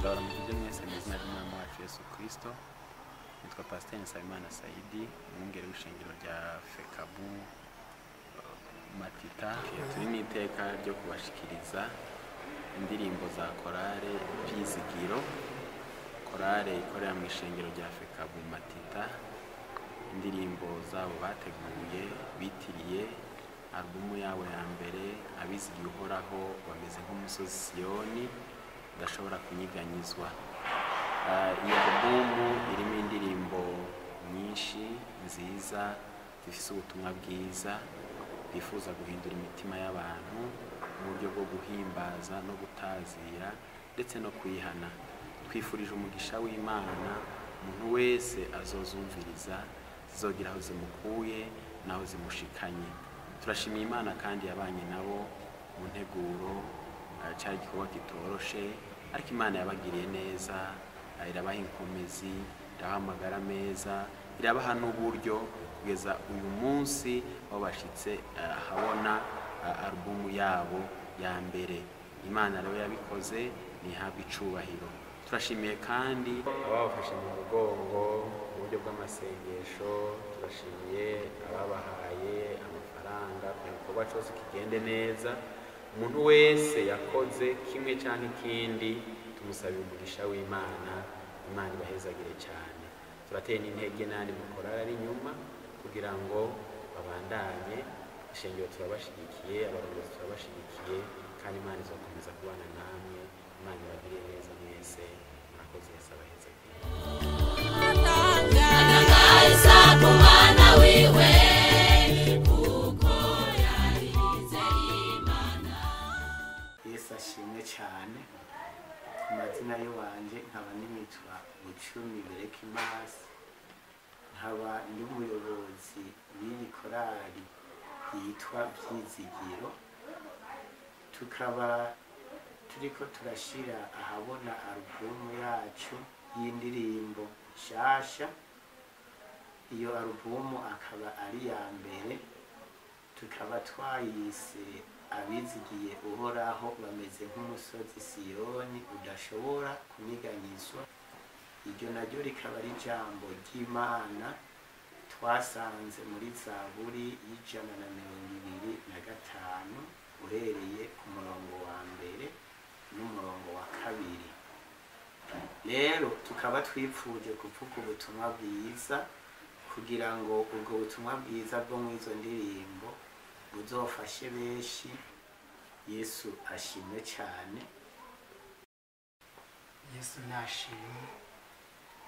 Ndabaramukije mwese mu izina ry'Umwami wacu Yesu Kristo. Nitwa Pasiteri Nsabimana Saidi, umwungeri w'ishengero rya FECABU Matita. Turi n'iteka ryo kubashikiriza indirimbo za korale Vyizigiro, korale ikorera mu ishengero rya FECABU Matita. Indirimbo zabo bateguye bitiriye alubumu yabo ya mbere, Abizigiye Uhoraho bameze nk'umusozi Siyoni udashobora kunyiganyizwa. Iyi alubumu irimo indirimbo nyinshi nziza zifise ubutumwa bwiza, bifuza guhindura imitima y'abantu mu buryo bwo guhimbaza no gutazira ndetse no kwihana. Twifurije umugisha w'Imana umuntu wese azozumviriza, zizogira aho zimukuye n'aho zimushikanye. Turashimiye Imana kandi yabanye nabo mu nteguro. Cyari igikorwa kitoroshe, ariko Imana yabagiriye neza, irabaha inkomezi, irabaha amagara meza, irabaha n'uburyo kugeza uyu munsi aho bashitse ahabona alubumu yabo ya mbere. Imana rero yabikoze, ntihabwe icubahiro. Turashimiye kandi ababafashe mu mugongo mu buryo bw'amasengesho, turashimiye ababahaye amafaranga kugira ngo igikorwa cyose kigende neza. Umuntu wese yakoze kimwe cyangwa ikindi, tumusabira umugisha w'Imana. Imana ibahezagire cyane. Turateye n'intege n'andi makorali ari inyuma kugira ngo babandanye. Ishengero turabashigikiye, abarongozi turabashigikiye, kandi Imana izokomeza kubana namwe. Imana ibagirire neza mwese. Murakoze, Yesu abahezagire. Umwana wiwe kuko yarizeye Imana. Yesu ashimwe cyane. Ku mazina y'iwanje nkaba nitwa Bucumi Berekimasi, nkaba ndi umuyobozi w'iyi korali yitwa Vyizigiro. Tukaba turiko turashira ahabona alubumu yacu y'indirimbo nshasha. Iyo alubumu akaba ari iya mbere, tukaba twayise Abizigiye Uhoraho bameze nk'umusozi Siyoni udashobora kunyiganyizwa. Iryo naryo rikaba ari ijambo ry'Imana twasanze muri Zaburi y'125, uhereye ku murongo wa mbere n'umurongo wa kabiri. Rero tukaba twipfuje kuvuga ubutumwa bwiza kugira ngo ubwo butumwa bwiza bwo mu izo ndirimbo buzofashe benshi. Yesu ashimwe cyane. Yesu nashimwe.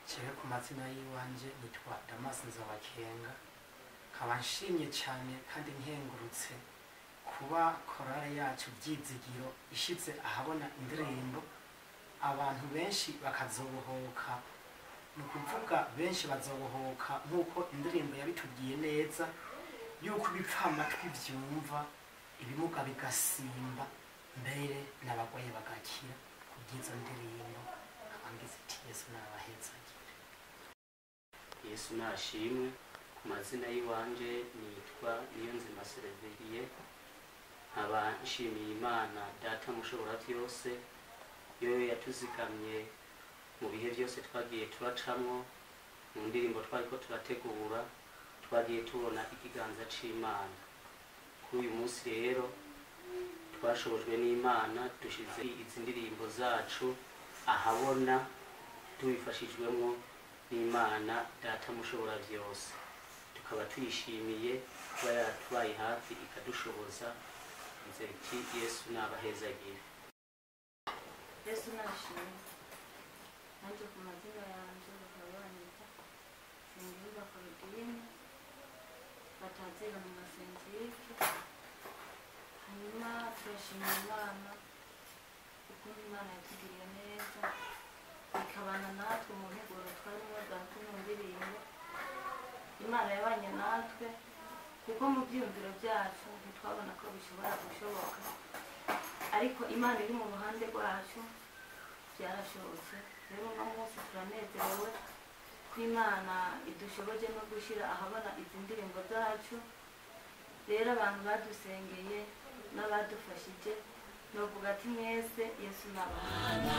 Kere ku mazina y'iwanje nitwa Damas Nzabakenga, nkaba nshimye cyane kandi nkengurutse kuba korale yacu Vyizigiro ishize ahabona indirimbo, abantu benshi bakazobohoka. Ni ukuvuga benshi bazobohoka nk'uko indirimbo yabitubwiye neza, yuko ibipfamatwi vyumva, ibimuga bigasimba, mbere n'abagwayi bagakira kubw'izo ndirimbo. Nkaba ngize iti Yesu nabahezagire. Yesu nashimwe. Ku mazina y'iwanje nitwa Niyonzima Sereveriye, nkaba nshimiye Imana Data mushobora byose, yo yatuzigamye mu bihe byose twagiye turacamwo. Mu ndirimbo twariko turategura twagiye tubona ikiganza c'Imana. Kuri uyu munsi rero twashobojwe n'Imana, dushize izi ndirimbo zacu ahabona tubifashijwemo n'Imana Data mushobora byose. Tukaba tuyishimiye kuba yaratubaye hafi ikadushoboza. Nzeti Yesu nabahezagire. Yesu nashimwe. Nanjye ku mazina yanjye bakaba banyita Nsengiyumva Claudine, batazira mu Masenzike. Hanyuma turashimira Imana ukuntu Imana yatugiriye neza, ikabana natwe mu nteguro twarimo za zino ndirimbo. Imana yabanye natwe kuko mu byiyumviro byacu ntitwabona ko bishobora gushoboka, ariko Imana iri mu ruhande rwacu byarashobotse. Rero uno munsi turanezerewe ko Imana idushoboje no gushyira ahabona izi ndirimbo zacu. Rero abantu badusengeye n'abadufashije, novuga ati mwese Yesu nabaha.